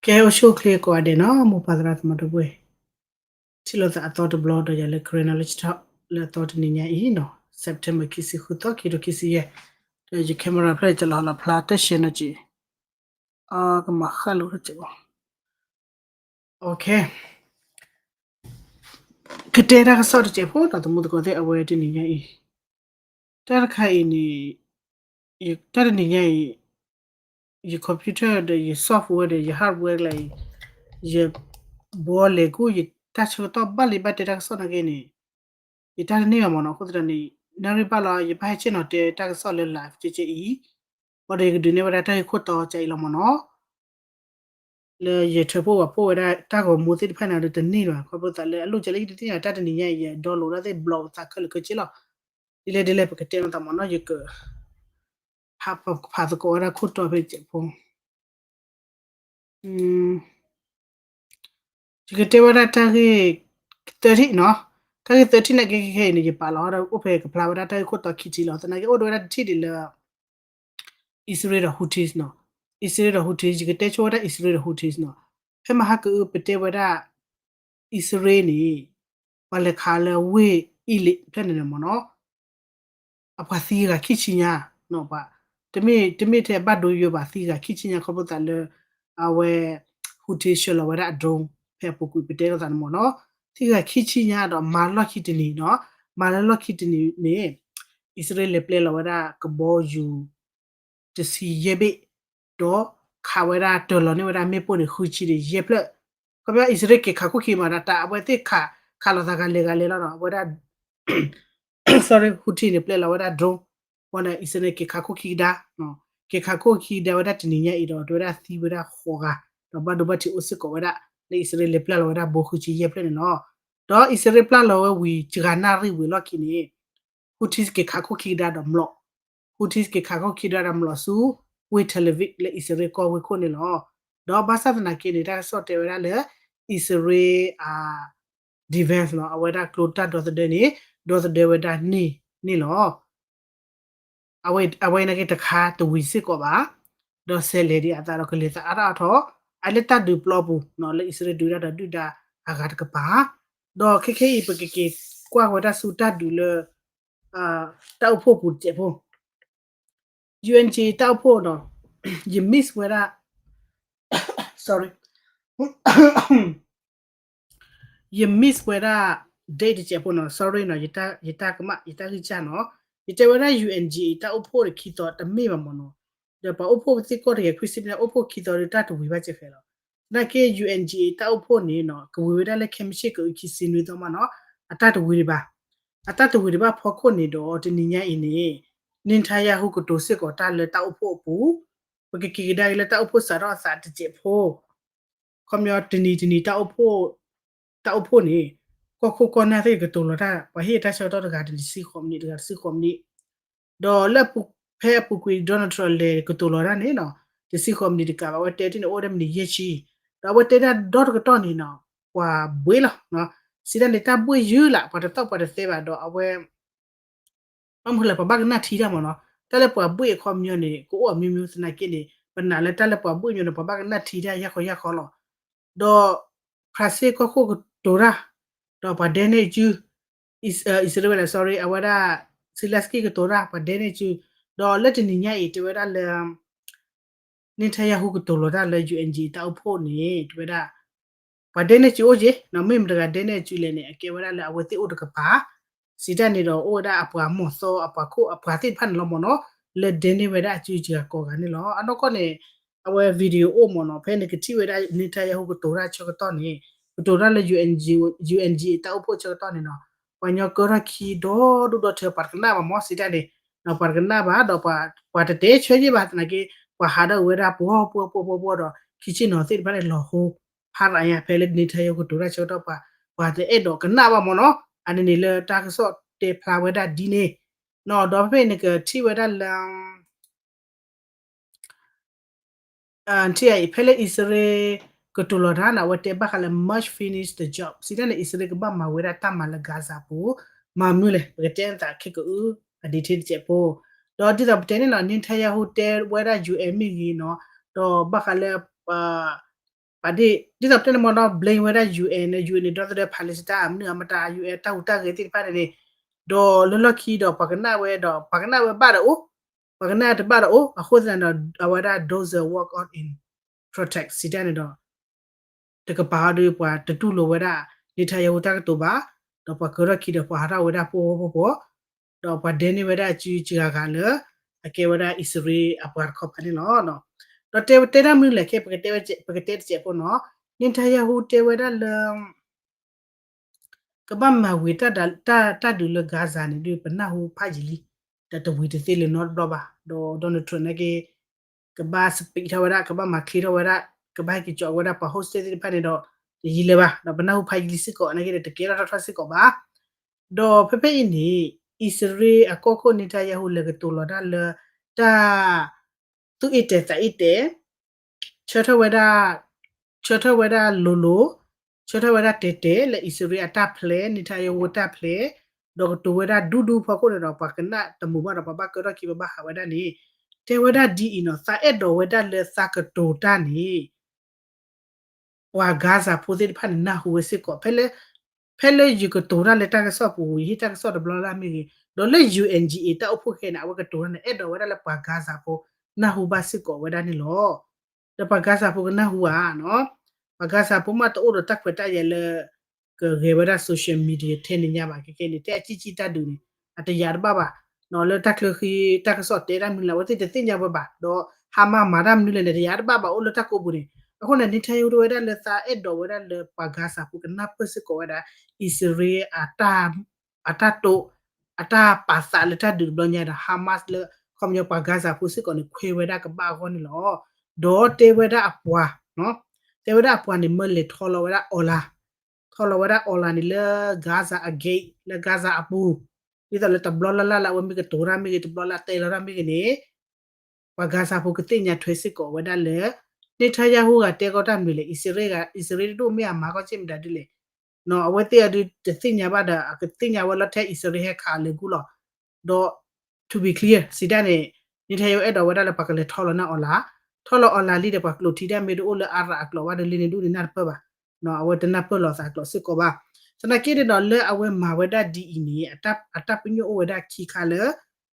ကဲ အိၣ်ဆူၣ်အိၣ်ချ့ကိးဂၤဒဲးနီၤ မိၢ်ပၢ်သရၣ်သမါဒီပုၢ်ဝဲၢ်, ထံၣ်လိာ်သးအသီတဘျီဒီး ယၤလၢ Karen Knowledge Talk လၢအသီတနံၤညါအံၤနီၤ September ခံဆံဃုသီ ခံကထိခံဆံယဲၢ်, ဒီးယ camera ဖျၢၣ်ယကလီၤလီၤဖျါတၢ်ရှဲနီၤက့ၤ, ကမၤဃၣ်လိာ်တစဲးဘၣ်. ကတဲတၢ်ကစီၣ်တစဲးဖိဒီး သမူသကိးသ့ၣ် အဝဲတနံၤညါအံၤ, တၢ်တခါအံၤန့ၣ်, တၢ်တနံၤညါအံၤ, ယ computer ဒီးယ software ဒီးယ hardware လၢအံၤ, ယဘှီလဲၤကူၣ် ယတၢ်ဆၢကတီၢ်ဘၣ်လံ ဘၣ်တဲတၢ်ကစီၣ်နာ်က့န့ၣ်, ယတၢ်တန့ၢ်ဘၣ်မ့ၢ်နီၤ. အဃိသတးန့ၣ် နၣ်ရံၣ်ဘၣ်လီၤ ယဘၣ်ဟဲဆ့ၣ်နီၤတဲတၢ်ကစီၣ်လၢ live ကဲကဲအံၤ, ဘၣ်ဒီးယကဒုးနဲၣ်ဝဲဒၣ်တၢ်ဂ့ၢ်ခိၣ်တီကဲအံၤလီၤမ့ၢ်နီၤ. လၢယထၢဖှိၣ်ဝဲဖှိၣ်ဝဲဒၣ်တၢ်ဂီၤမူသ့ၣ်တဖၣ်န့ၣ်ဒီးတန့ၢ်ဘၣ် ခီဖျိသးလၢအလိၣ်ကဲလၢယတသ့ၣ်ညါ တၢ်တနံၤညါအံၤ ယ download ဒၣ်သ့ၣ် block သးခဲလၢာ်ခဲဆ့လီၤ. ဒ်လဲၣ်ဒ်လဲၣ် ပကတဲလိာ်သးမ့ၢ်နီၤ ယက ဖးသကိးဝဲဒၣ်ခိၣ်တီဖဲတစဲးဖိ ယကတဲဝဲဒၣ်တၢ်ဂ့ၢ် သၢထံၣ်နီၤ, တၢ်ဂ့ၢ်သၢထံၣ်န့ၣ်ကဲခဲအံၤန့ၣ် ယပာ်လီၤဒီး အိၣ်ဖဲကဖျါဝဲဒၣ်တၢ်ဂ့ၢ်ခိၣ်တီခံထံၣ်လီၤ. သနာ်က့အိၣ်ဒၣ်ဝဲဒၣ်တထံၣ်ဒံးလၢ အံၣ်စရ့လးဒီး Houthis နီၤ, အံၣ်စရ့လးဒီး Houthis ယကတဲဆိဝဲဒၣ်အံၣ်စရ့လးဒီး Houthis နီၤ. ဖဲမဟါကအုပတဲဝဲဒၣ် အံၣ်စရ့လးန့ၣ် ပှၤလဲၤခးလၢဝ့ၢ်အံလ့းဖျၢၣ်န့ၣ်မ့ၢ်နီၤ အပှၤသံဂၤခံဆံညါ, တမ့ၢ်ထဲဘၣ်ဒိယိဘၣ် သံဂၤခံဆံညါ ခီဖျိသးလၢ အဝဲ Houthi ဆှၢလီၤဝဲဒၣ်အ drone ဖဲအပူၤကွံာ်ပတဲလိာ်သးန့ၣ်မ့ၢ်နီၤ, သံဂၤခံဆံညါဒီးမၤလီၢ်ခံတနံၤနီၤ, မၤလၢလီၢ်ခံတနံၤန့ၣ် အံၣ်စရ့လးလဲၤပျဲလီၤဝဲဒၣ်ကဘီယူၤ တဆံယဲၢ်ဘ့ၣ်, ဒီးခးဝဲဒၣ်တၢၤလီၤန့ၢ်ဝဲဒၣ်မ့ၣ်ပိၢ်န့ၣ် ဃုဆံဒီးယဲၢ်ဖျၢၣ်, ခီပညီအံၣ်စရ့လးက့ၤခးခိၣ်ခံမး တၢ်အဝဲသ့ၣ်ခး ခးလိာ်သးဂၤလဲၤဂၤလဲၤလီၤဒီး အဝဲဒၣ် sorry Houthi န့ၣ် ပျဲလီၤဝဲဒၣ် drone, ဝံၤန့ၣ် အံၣ်စရ့လးက့ၤခးခိၣ်ခံကဒါ, က့ၤခးခိၣ်ခံကဒါဝဲဒၣ်တနံၤညါအံၤဒီး တဲဝဲဒၣ်သံဝဲဒၣ်ဃိးဂၤ, ဒီးဘၣ်ဒိဘၣ်ထံးအိၣ်စ့ၢ်ကီးဝဲဒၣ် လၢအံၣ်စရ့လးပျဲလီၤဝဲဒၣ်ဘိဃုဆံယဲၢ်ဖျၢၣ်န့ၣ်လီၤ. ဒီးအံၣ်စရ့လးပျဲလီၤဝဲဝံၤ စှၤနၣ်ရံၣ်ဝံၤလီၢ်ခံန့ၣ် Houthi က့ၤခးခိၣ်ခံကဒါဒီးမျိာ်, Houthi က့ၤခးခိၣ်ခံကဒါဒီးမျိာ်ဆူ ဝ့ၢ် Tel Aviv လၢအံၣ်စရ့လးကီၢ်ဝ့ၢ်ခိၣ်န့ၣ်လီၤ. ဒီးဘၣ်ဆၣ်သနာ်က့န့ၣ် တၢ်ကစီၣ်တဲဝဲဒၣ်လၢ အံၣ်စရ့လး defense နီၤ, အဝဲဒၣ်ကျိတၢ်ဒီသဒၢန့ၣ် ဒီသဒၢဝဲဒၣ်န့ၣ်န့ၣ်လီၤ. အဝဲနာ်က့တခါတဝံၤစ့ၢ်ကီးဘၣ်, ဒီးဆဲးလဲၤဒံးအသးဒီးကလဲၤသးအါထီၣ်အါထီၣ်, အလၢတၢ်ဒုးပျီပူၤနီၤ လၢအံၣ်စရ့လးဒုးတၢ်ဒီးဒုၣ်ဒါအဂၤတကပၤ, ဒီးခဲခဲအံၤ ပကက့ၤကွၢ်ဝဲဒၣ်ဆူတၢ်ဒုးလၢ တၢ်အိၣ်ဖှိၣ်ပူၤတစဲးဖိ UN တၢ်အိၣ်ဖှိၣ်နီၤ, ယ miss ဝဲဒၣ်, sorry, ယ miss ဝဲဒၣ် date တစဲးဖိနီၤ, sorry နီၤ, ယတၢ်ကမၣ် ယတၢ်ဂံၢ်စၢ်နီၤ, ယတဲဝဲဒၣ် UN တၢ်အိၣ်ဖှိၣ်တခံသီတမ့ၢ်ဘၣ်မ့ၢ်နီၤ, ဒီးပှၤအိၣ်ဖှိၣ်ပသ့ၣ်ကီၢ်တဂၤ ခွံဆံ အိၣ်ဖှိၣ်ခံသီဒီးတၢ်တဝံၤဘၣ်စဲးဃဲးလီၤ. သနာ်က့ UN တၢ်အိၣ်ဖှိၣ်န့ၣ်နီၤ ကဝံၤဝဲဒၣ်လၢခဲမုၢ်ဆ့ၣ်ကအုခံဆံနွံသီမးနီၤ, အတၢ်တဝံၤဒံးဘၣ်, အတၢ်တဝံၤဒံးဘၣ်ဖီခိၣ်န့ၣ်ဒီး တနံၤညါအံၤန့ၣ် Netanyahu ကတိၤစ့ၢ်ကီးတၢ်လၢတၢ်အိၣ်ဖှိၣ်အပူၤ, ပကက့ၤကဒါက့ၤလၢတၢ်အိၣ်ဖှိၣ်စးထီၣ်အသးတစဲးဖိ ခီပညီတနံၤတနံၤ တၢ်အိၣ်ဖှိၣ်န့ၣ် ကီၢ်ခိၣ်ကီၢ်နၢ်သ့ၣ်ကတိၤလီၤတၢ် ပှၤဟ့ၣ်တၢ်ဆၢကတီၢ်တဂၤတဆံဃိးမံးနံး တဂၤတဆံဃိးမံးနံး, ဒီးလၢဖဲအပူၤကွံာ် Donald Trump လဲၤကတိၤလီၤတၢ်န့ၣ်နီၤ တဆံဃိးမံးနံးတကးဘၣ် အဝဲတဲတ့ၢ်န့ၣ်အိၣ်ဝဲဒၣ်မံးနံးယဲၢ်ဆံ, ဒီးအဝဲတဲဒၣ်ဒီတကတီၢ်န့ၣ်နီၤ ပှၤဘှ့လီၤ, စံးတၢ်န့ၣ် တၢ်ဘှ့ယုၢ်လၢ် ပှၤတသီၣ်ပှၤတသဲဘၣ်ဒီးအဝဲ ဘၣ်မနုၤလဲၣ် ပှၤဘၣ်ကနၣ်ထံတၢ်မ့ၢ်နီၤ, တၢ်လၢပှၤဘှ့အခီပညီန့ၣ် ကအိၣ်အမျိုးမျိုးသနာ်က့န့ၣ် ပနာ်လၢတၢ်လၢပှၤဘှ့အမျိုးန့ၣ် ပှၤဘၣ်ကနၣ်ထံတၢ်ယၢ်ခီယၢ်ခီလီၤ. ဒီး ဖရၣ်စ့ၣ်ကီၢ်ခိၣ်ကတိၤတၢ်, ဒီးပှၤဒဲန့ၢ်အစု, အံၣ်စရ့လး sorry အဝဲဒၣ် Zelenskyy ကတိၤတၢ် ပှၤဒဲန့ၢ်အစု, ဒီးလၢတနံၤညါအံၤတဲဝဲဒၣ်လၢ Netanyahu ကတိၤလီၤတၢ်လၢ UN တၢ်အိၣ်ဖှိၣ်န့ၣ် တဲဝဲဒၣ် ပှၤဒဲန့ၢ်စုအိၣ်က့ၤ, မ့ၢ်မတဂၤဒဲန့ၢ်စုလဲၣ်န့ၣ် အကဲဝဲဒၣ်လၢအဝဲသ့ၣ်အိၣ်တကပၤ, စံးတၢ်န့ၣ်ဒီးအိၣ်ဝဲဒၣ်အပှၤမီၢ်သီအပှၤခိၣ်အပှၤသ့ၣ်တဖၣ်န့ၣ်လီၤမ့ၢ်နီၤ, လၢဒဲန့ၢ်ဝဲဒၣ်အစုစှၤကိးဂၤန့ၣ်လီၤ. အနီၢ်ကီၢ်န့ၣ် အဝဲ video အိၣ်မ့ၢ်နီၤ, ဖဲနကထံၣ်ဝဲဒၣ် Netanyahu ကတိၤတၢ်ဆၢကတီၢ်န့ၣ် ကတိၤတၢ်လၢ UN တၢ်အိၣ်ဖှိၣ်ဆၢကတီၢ်န့ၣ်နီၤ, ပှၤကညီကၢထီၣ်ခံဒီဒူၣ်ဒီထၢ ပှၤတကနၣ်ဘၣ်မ့ၢ် စံးတၢ်န့ၣ်, ပှၤတကနၣ်ဘၣ်ဒီး ပှၤတတဲဆၢယ့ၢ်ဘၣ်သနာ်က့ ပှၤဟးထီၣ်ဝဲဒၣ်ပှီၢ်ပှီၢ်ပှီၢ်ပှီၢ်ပှီၢ်ဒီး ခံဆ့ၣ်နီၤသ့ၣ်တဖၣ်န့ၣ်လီၤဟိ ဖးရၤညါ ဖဲလၢ Netanyahu ကတိၤတၢ်ဆၢကတီၢ် ပှၤတအဲၣ်ဒိးကနၣ်ဘၣ်မ့ၢ်နီၤ, အန့ၣ်န့ၣ်လၢတၢ်ကစီၣ်တဲဖျါဝဲဒၣ်ဒ်န့ၣ်နီၤ, ဒီးဖဲဖဲနကထံၣ်ဝဲဒၣ်လၢ ထံၣ်အံၤ ဖဲလၢအံၣ်စရ့လး ကတိၤလီၤတၢ်န့ၣ် အဝဲတဲဘၣ်ဃးလၢ must finish the job စံးတၢ်န့ၣ် အံၣ်စရ့လးကဘၣ်မၤဝဲဒၣ်တၢ်မၤလၢ Gaza ပူၤ, မၤမနုၤလဲၣ် ပကတဲနသးခဲကအု အ detail တစဲးဖိ, ဒီးဒ်သိးပတဲန့ၣ်နီၤ Netanyahu တဲဝဲဒၣ် UN မ့ၢ်ဂ့ၤနီၤ, ဒီးဘၣ်ဃးလၢ ပာ်ဒ့ၣ် ဒ်သိးပတဲန့ၣ်မ့ၢ်နီၤ blame ဝဲဒၣ် UN န့ၣ် UN န့ၣ် ဒီသဒၢ Palestine မနုၤအမတၤ UN တၢ်ဟူးတၢ်ဂဲၤသ့ၣ်တဖၣ်န့ၣ်န့ၣ်, ဒီးလၢလီၢ်ခံဒီးပှၤကနၣ်ဝဲဒီး ပှၤကနၣ်ဝဲဘၣ်ဒီးအိၣ်, ပှၤကနၣ်တဘၣ်ဒီးအိၣ်, အဃိသတးန့ၣ်ဒီး အဝဲဒၣ် doesn't walk out in protest စံးတၢ်န့ၣ်ဒီး တကပၤအီၤဒီးပှၤတတူၢ်လိာ်ဝဲဒၣ် Netanyahu တၢ်ကတိၤဘၣ်, ဒီးပှၤကၢထီၣ်ခံဒီးပှၤဟးထီၣ်ဝဲဒၣ်ပှီၢ်ပှီၢ်ပှီၢ်, ဒီးပှၤဒဲန့ၢ်ဝဲဒၣ်စုစှၤဂၤလၢ အကဲဝဲဒၣ်အံၣ်စရ့လးအပှၤတခီပၤန့ၣ်လီၤ. ဒီးတဲတဲတၢ်မနုၤလဲၣ် ခဲ ပကတဲတစဲးဖိနီၤ, Netanyahu တဲဝဲဒၣ်လၢ ကဘၣ်မၤဝံၤတၢ်ဒုးလၢ Gaza န့ၣ်ဒီး ပနၢ်ဟူဖးယံာ်လံ, ဒီးတဝံၤတသ့လၢၤနီတဘျီဘၣ်, ဒီး Donald Trump နာ်က့ ကဘၣ် speak ထီၣ်ဝဲဒၣ် ကဘၣ်မၤချ့ထီၣ်ဝဲဒၣ် ကဘၣ်ဟဲက့ၤကၠီဝဲဒၣ်ပှၤ hostage သ့ၣ်တဖၣ်န့ၣ်ဒီး တယံာ်လၢၤဘၣ်, ဒီးပနၢ်ဟူဖးယံာ်လံစ့ၢ်ကီး နာ်က့ဒီး တကဲထီၣ်ထီၣ်ထီၣ်စ့ၢ်ကီးဘၣ်. ဒီးဖဲဖဲအံၤန့ၣ် အံၣ်စရ့လးအကီၢ်ခိၣ် Netanyahu လဲၤကတိၤလီၤတၢ်လၢ တၢ် သူၣ်အ့ၣ်တဲာ်သးအ့ၣ်တဲာ် ဆၢထၢၣ်ဝဲဒၣ် ဆၢထၢၣ်ဝဲဒၣ်လိၤလိၤ, ဆၢထၢၣ်ဝဲဒၣ်တဲာ်တဲာ်လၢအံၣ်စရ့လးအတၢ်ဖျဲး Netanyahu တၢ်ဖျဲး, ဒီးကတိၤဝဲဒၣ်ဒူဒူဖီခိၣ်န့ၣ်ဒီး ပှၤကနၣ်တမုာ်ဘၣ်ဒီး ပှၤဘၣ်ကၢထီၣ်ခံဘၣ်ဘၣ်ဟးဝဲဒၣ်န့ၣ်, တဲဝဲဒၣ်ဒ်အံၤနီၤ သးအဲၣ်ဒိးဝဲဒၣ်လၢသးကတိၤတၢ်န့ၣ် ပှၤ Gaza ဖိသ့ၣ်တဖၣ်န့ၣ် နၢ်ဟူဝဲစ့ၢ်ကီး, ဖဲလၢယကတိၤတၢ်လၢတၢ်ကစီၣ်ပူၤ ယဟ့ၣ်တၢ်ကစီၣ်တဘျီလၢ်မ့ၢ်ဂ့ၤ, ဒီးလၢ UNGA တၢ်အိၣ်ဖှိၣ်ခဲအံၤန့ၣ် အဝဲကတိၤတၢ်န့ၣ် အဲၣ်ဒိးဝဲဒၣ်လၢပှၤ Gaza ဖိ နၢ်ဟူဘၣ်စ့ၢ်ကီးဝဲဒၣ်န့ၣ်လီၤ. ဒီးပှၤ Gaza ဖိကနၢ်ဟူဧါ, ပှၤ Gaza ဖိမ့ၢ်တအိၣ်ဒီးတၢ်ခွဲးတၢ်ယာ်လၢ ကဂဲၤဝဲဒၣ် social media ထဲန့ၣ်ညါဘၣ်, ခဲခဲန့ၣ် ထဲအကံၢ်ကံၢ်တၢ်ဒုးန့ၣ် အတယာ်တဘၣ်ဘၣ်, လၢတၢ်ချၢဃံတၢ်ကစီၣ်တဲတၢ်မနုၤလဲၣ် အဝဲသ့ၣ်တသ့ၣ်ညါဝဲဘၣ်, ဒီး Hamas မၤတၢ်မနုၤလဲၣ်န့ၣ် တယာ်တဘၣ်ဘၣ်အိၣ်လၢတၢ်ကိးပူၤန့ၣ်, အဃိန့ၣ် Netanyahu တဲဝဲဒၣ်လၢသးအဲၣ်ဒိးဝဲဒၣ်လၢပှၤ Gaza ဖိကနၢ်ပၢၢ်စ့ၢ်ကီးဝဲဒၣ် အံၣ်စရ့လး အတၢ်တိာ် အတၢ်ပာ်သးလၢတၢ်ဒုးတဘျီညါဒီး Hamas လၢ ခီပညီပှၤ Gaza ဖိစ့ၢ်ကီးန့ၣ် ခွဲးဝဲဒၣ်ကဘၣ်အဂီၢ်န့ၣ်လီၤ. ဒီးတဲဝဲဒၣ်အပှၤ, တဲဝဲဒၣ်အပှၤန့ၣ် မၢလဲၤထီလီၤဝဲဒၣ် online, ထီလီၤဝဲဒၣ် online န့ၣ်လၢ Gaza အ gate လၢ Gaza အပူၤ, ဒ်သိးလၢတဘျီလၢ်လၢ်လၢအဝဲမ့ၢ်ကတိၤတၢ်မ့ၢ်ဂ့ၤ တဘျီလၢ်တဲလီၤတၢ်မ့ၢ်ဂ့ၤန့ၣ် ပှၤ Gaza ဖိကသ့ၣ်ညါထွဲစ့ၢ်ကီးဝဲဒၣ်လၢ Netanyahu ဂၤတဲကီးတၢ်မနုၤလဲၣ်, အံၣ်စရ့လး အံၣ်စရ့လးတဒိၣ်မ့ၢ်အမၤကီၢ်စ့ၣ်မတၤဒ်လဲၣ်, အဝဲသ့ၣ်အဒုးတသ့ၣ်ညါဘၣ်ဒီး အကသ့ၣ်ညါဝဲလီၤထဲအံၣ်စရ့လးဟဲခးအလဲၤကူၣ်လီၤ. ဒီး to be clear စံးတၢ်န့ၣ် Netanyahu အဲၣ်ဒိးဝဲဒၣ်လၢပှၤကလဲၤထီလီၤန့ၢ် online, ထီလီၤ online လံဒီး ပှၤကျိာ်ထံတၢ်မ့ၢ်တအိၣ်လၢ Arab အကျိာ်ဘၣ်ဒီး လံန့ၣ်ဒူၣ်န့ၣ်နၢ်တပၢၢ်ဘၣ်, အဝဲတနၢ်ပၢၢ်လီၤသးအကျိာ်စ့ၢ်ကီးဘၣ်. သနာ်က့န့ၣ်ဒီး လၢအဝဲမၤဝဲဒၣ်ဒ်အံၤန့ၣ် အတၢ်ပညိၣ်အိၣ်ဝဲဒၣ်ခံခါလၢ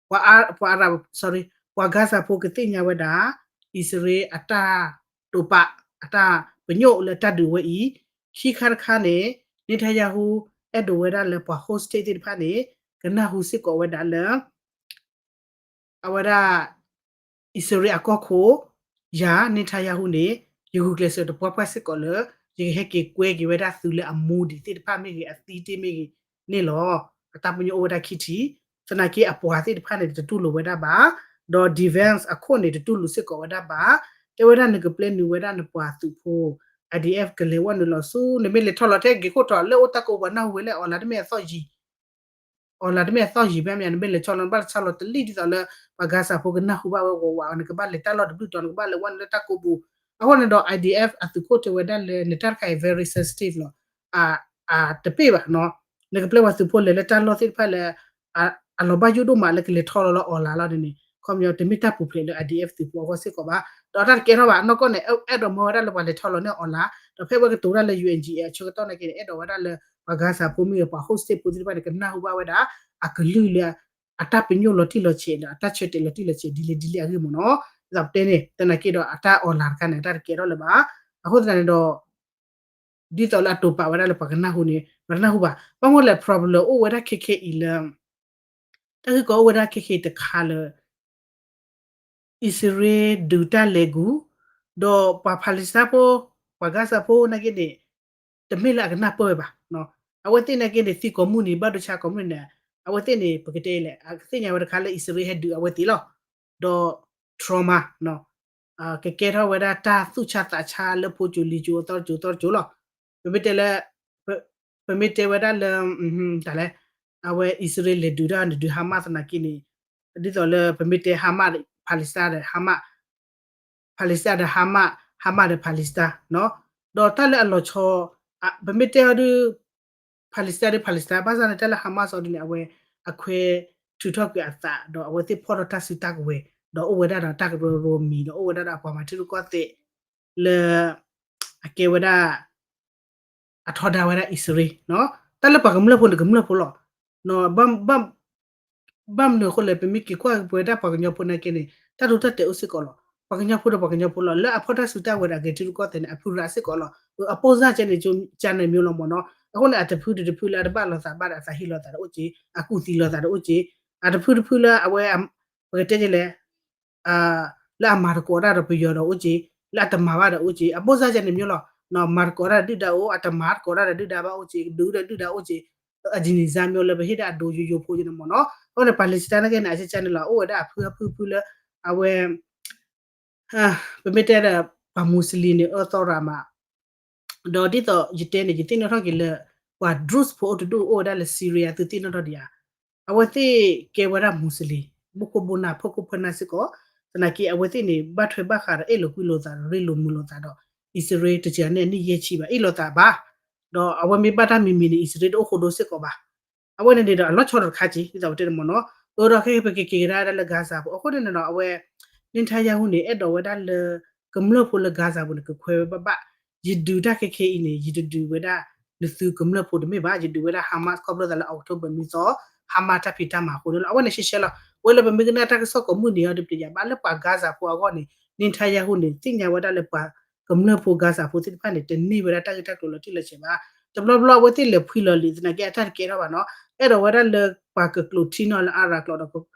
ပှၤ ပှၤ sorry ပှၤ Gaza ဖိကသ့ၣ်ညါဝဲဒၣ် အံၣ်စရ့လးအတၢ်တိာ်ပာ် အတၢ်ပညိၣ်လၢတၢ်ဒုးဝဲအံၤ, ခံခါတခါန့ၣ် Netanyahu အဲၣ်ဒိးဝဲဒၣ်လၢပှၤ hostage သ့ၣ်တဖၣ်န့ၣ် ကနၢ်ဟူစ့ၢ်ကီးဝဲဒၣ်လၢ အဝဲဒၣ် အံၣ်စရ့လးအကီၢ်ခိၣ် ယၤ Netanyahu န့ၣ် ယဂုာ်ကျဲးစၢးတပှၢ်ပှၢ်စ့ၢ်ကီးလၢ ယကဟဲက့ၤကွဲက့ၤဝဲဒၣ်သုလၢအမူဒံးသ့ၣ်တဖၣ်မ့ၢ်ဂ့ၤ အသံတ့ၢ်မ့ၢ်ဂ့ၤန့ၣ်လီၤ. အတၢ်ပညိၣ်အိၣ်ဝဲဒၣ်ခံထံၣ်, သနာ်က့အပှၤသ့ၣ်တဖၣ်န့ၣ် တတူၢ်လိာ်ဝဲဒၣ်ဘၣ်, ဒီး defense အခိၣ်န့ၣ် တတူၢ်လိာ်စ့ၢ်ကီးဝဲဒၣ်ဘၣ်, တဲဝဲဒၣ်နကပျဲနုာ်ဝဲဒၣ်နပှၤသုးဖိ IDF ကလဲၤဝဲနုာ်လီၤဆူ နမ့ၢ်လဲၤထီၣ်လီၤထဲဂ့ၤခိၣ်ထီၣ်လၢအိၣ်တၢ်ကိးပှၤနၢ်ဟူဝဲလၢ online တမ့ၢ်အသီၣ်ယံၤ online တမ့ၢ်အသီၣ်ယံၤဖဲမ့ၢ် နမ့ၢ်လဲၤထီၣ်လီၤ နဘၣ်လဲၤထီၣ်လီၤတလံၣ်ဒ်သိးလၢ ပှၤ Gaza ဖိကနၢ်ဟူဘၣ်ဝဲဝးဝး နကဘၣ်လဲၤတၢ်လီၢ်တဘျုးတီၤ နကဘၣ်လဲၤဝဲနုာ်လၢတၢ်ကိးပူၤ, အဃိန့ၣ်ဒီး IDF အသုးခိၣ်တဲဝဲဒၣ်လၢ နတၢ်တခါအံၤ very sensitive လီၤ, အတပ့ၢ်ဘၣ်နီၤ, နကပျဲပှၤသုးဖိလဲၤလၢတၢ်လီၢ်သ့ၣ်တဖၣ်လၢ အလီၤဘၣ်ယိၣ်ဒိၣ်မးလၢကလဲၤထီၣ်လီၤလၢ online လီၤန့ၣ်န့ၣ် ခီပညီတမ့ၢ်တၢ်ပူၤဖျဲးလၢ IDF သုးဖိအဂီၢ်စ့ၢ်ကီးဘၣ်, ဒီးတၢ်တကဲထီၣ်ဘၣ် နီၢ်ကီၢ်န့ၣ် အဲၣ်ဒိးမၢဝဲဒၣ်လၢပှၤလဲၤထီၣ်လီၤန့ၢ် online, ဒီးဖဲဝဲကတိၤဝဲဒၣ်လၢ UNGA အဆၢကတီၢ်နာ်က့န့ၣ် အဲၣ်ဒိးဝဲဒၣ်လၢ ပှၤ Gaza ဖိမ့ၢ်ဂ့ၤ ပှၤ hostage ဖိသ့ၣ်တဖၣ်န့ၣ် ကနၢ်ဟူဘၣ်ဝဲဒၣ် အကလုၢ်လၢ အတၢ်ပညိၣ်လီၤတံၢ်လီၤဆဲးဒီး အတၢ်ဆၢတဲာ်လီၤတံၢ်လီၤဆဲးဒ်လဲၣ်ဒ်လဲၣ်အဂ့ၢ်မ့ၢ်နီၤ, ဒ်သိးပတဲန့ၣ် သနာ်က့ဒီးအတၢ် online တခါန့ၣ် အတၢ်တကဲထီၣ်လၢၤဘၣ်, အဃိသတးန့ၣ်ဒီး ဒ်သိးလၢအတိာ်ပာ်ဝဲဒၣ်လၢပှၤကနၢ်ဟူန့ၣ် ပှၤတနၢ်ဟူဘၣ်, ဘၣ်မနုၤလဲၣ် problem အိၣ်ဝဲဒၣ်ခဲခဲအံၤလၢ တၢ်ဂ့ၢ်ကီအိၣ်ဝဲဒၣ်ခဲခဲအံၤတခါလၢ အံၣ်စရ့လးဒုးတၢ်လဲၤကူၣ်, ဒီးပှၤ Palestine ဖိ, ပှၤ Gaza ဖိနာ်က့န့ၣ် တမ့ၢ်လၢအကနၢ်ပၢၢ်ဝဲဘၣ်, အဝဲသ့ၣ်နာ်က့န့ၣ် သံကိးမုၢ်နံၤ ဘၣ်ဒိဆါကိးမုၢ်နံၤန့ၣ် အဝဲသ့ၣ်န့ၣ် ပကတဲလဲၣ် အကသ့ၣ်ညါဝဲတခါလၢအံၣ်စရ့လးဟဲဒုးအဝဲသ့ၣ်လီၤ, ဒီး trauma ကကဲထီၣ်ဝဲဒၣ်တၢ်သူၣ်ဆါသးဆါလၢဖိစိၤလံၤစိၤအသီတစိၤသီတစိၤလီၤ, ပမ့ၢ်တဲလၢ ပမ့ၢ်တဲဝဲဒၣ်လၢ တၢ်လဲၣ်, အဝဲအံၣ်စရ့လးလဲၤဒုးတၢ်န့ၣ်ဒုး Hamas သနာ်က့န့ၣ်, ဒ်သိးလၢပမ့ၢ်တဲ Hamas Palestine ဒီး Hamas Palestine ဒီး Hamas, Hamas ဒီး Palestine နီၤ, ဒီးတၢ်လၢအလီၤဆီ ပမ့ၢ်တဲအီၤဒုး Palestine ဒီး Palestine ဘၣ်ဆၣ်န့ၣ် တၢ်လၢ Hamas အီၤဒ်န့ၣ် အဝဲအခွဲးထုးထီၣ်ကွံာ်အသး ဒီးအဝဲသ့ၣ်ဖီၣ်ထီၣ်တၢ်စုတၢ်ကဝဲၤ ဒီးအိၣ်ဝဲဒၣ်ဒီးတၢ်ကရၢကရိမံၤ ဒီးအိၣ်ဝဲဒၣ်ဒီးအပှၤမၤထံရူၢ်ကီၢ်သဲးလၢ ကဲဝဲဒၣ် အထီဒါဝဲဒၣ်အံၣ်စရ့လး, တၢ်လၢပှၤကမျၢၢ်ဖိန့ၣ်ကမျၢၢ်ဖိလီၤ. ဘၣ်မနုၤအဃိလဲၣ် ပမ့ၢ်က့ၤကွၢ်က့ၤပဝဲဒၣ်ပှၤကညီဖိနာ်က့န့ၣ် တၢ်ဒိတၢ်တဲာ်အိၣ်စ့ၢ်ကီးလီၤ. ပှၤကညီဖိဒီးပှၤကညီဖိလီၤ. လၢအဖီၣ်တၢ်စုတၢ်ဝဲၤဒီးအဂဲၤထံရူၢ်ကီၢ်သဲးန့ၣ် အဖုရးစ့ၢ်ကီးလီၤ. အပိၢ်စၢ်ကဲန့ၣ် ကန့ၣ်မ့ၢ်လီၤမ့ၢ်နီၤ. အဃိန့ၣ် အတဖုတဖုလၢအတဘၣ်လိာ်သးဘၣ်ဒီးအသးဟ့လိာ်သးဒီးအိၣ်က့, အကူၣ်သံလိာ်သးဒီးအိၣ်က့, အတဖုတဖုလၢအဝဲ ပကတဲကလဲၣ် လၢအမၤသကိးတၢ်ဒီးပယီၤဒီးအိၣ်က့, လၢအတမၤဘၣ်ဒီးအိၣ်က့, အပိၢ်စၢ်ကဲန့ၣ်မ့ၢ်လီၤ. မၤသကိးတၢ်ဒီးဒုၣ်ဒါအိၣ်, အတမၤသကိးတၢ်ဒီးဒုၣ်ဒါဘၣ်အိၣ်က့, ဒုးဒီးဒုၣ်ဒါအိၣ်က့, အဒ်န့ၣ်စါမ့ၢ်လၢပဟ့ၣ်ဒၣ်အဒိယိယိဖိကန့ၣ်မ့ၢ်နီၤ. အဃိန့ၣ် Palestineနာ်က့န့ၣ် အကကန့ၣ်လီၤ အိၣ်ဝဲဒၣ်အဖုအဖုဖုလၢ အဝဲ ပမ့ၢ်တဲဒီး ပှၤမူစလ့ၣ်န့ၣ် အၢသီရၤမး, ဒီးဒ်သိးယတဲန့ၣ် ယသ့ၣ်နီၣ်ထီၣ်က့ၤလၢ ပှၤ Druze ဖိအိၣ်တဒူၣ်အိၣ်ဝဲဒၣ်လၢ Syria သုသ့ၣ်နီၣ်ထီၣ်ဒံးဧါ. အဝဲသ့ၣ်ကဲဝဲဒၣ်မူစလ့ၣ် ဘိၣ်ခိၣ်ဘိၣ်နၢ် ဖိခိၣ်ဖိနၢ်စ့ၢ်ကီး, သနာ်က့အဝဲသ့ၣ်န့ၣ် ဘၣ်ထွဲဘၣ်ဃးဒီးအဲၣ်လိာ်ကွံလိာ်သးဒီး ရ့လိာ်မုာ်လိာ်သးဒီး အံၣ်စရ့လး တစှၤန့ၢ်အနံၣ်ယဲၢ်ဆံဘၣ် အ့ၣ်လိာ်သးဘၣ်, ဒီးအဝဲမ့ၢ်ဘၣ်တၢ်မံၤမံၤန့ၣ် အံၣ်စရ့လးတအိၣ်ဃိဒိစ့ၢ်ကီးဘၣ်. အဝဲန့ၣ်န့ၣ်ဒီးအလီၤဆီတခါက့ ဒ်သိးပတဲန့ၣ်မ့ၢ်နီၤ. အၢ ဒီးခဲအံၤပကက့ၤကဒါဒၣ်လၢ Gaza ဖိ အဃိန့ၣ်န့ၣ်ဒီး အဝဲ Netanyahu န့ၣ် အဲၣ်ဒိးဝဲဒၣ်လၢ ကမျၢၢ်ဖိလၢ Gaza ပူၤန့ၣ် ကခွဲးဝဲဘၣ်ဘၣ်, ယဒုးတၢ်ခဲခဲအံၤန့ၣ် ယတဒုးဝဲဒၣ် နသုကမျၢၢ်ဖိတမ့ၢ်ဘၣ်, ယဒုးဝဲဒၣ် Hamas ခီဖျိသးလၢ October နွံသီ Hamas တၢ်ဖံးတၢ်မၤအဃိန့ၣ်လီၤ. အဝဲန့ၣ်ရှဲရှဲလီၤ. ဝဲလၢပမ့ၢ်ကနၣ်တၢ်ကစီၣ်ကိးမုၢ်နံၤအံၤဒီး ပတယာ်ဘၣ်လၢပှၤ Gaza ဖိအဂီၢ်န့ၣ် Netanyahu န့ၣ် သ့ၣ်ညါဝဲဒၣ်လၢပှၤကမျၢၢ်ဖိ Gaza ဖိသ့ၣ်တဖၣ်န့ၣ် တန့ၢ်ဝဲဒၣ်တၢ်ဂ့ၢ်တၢ်ကျိၤလီၤတံၢ်လီၤဆဲးဘၣ်. တဘျီဘျီအဝဲသ့ၣ်လဲၤဖှံလီၤလံာ်သနာ်က့ အတၢ်တကဲထီၣ်ဘၣ်နီၤ. အဲၣ်ဒိးဝဲဒၣ်လၢပှၤကကျိးထံနီၤလၢအါရၤကျိာ်ဒီး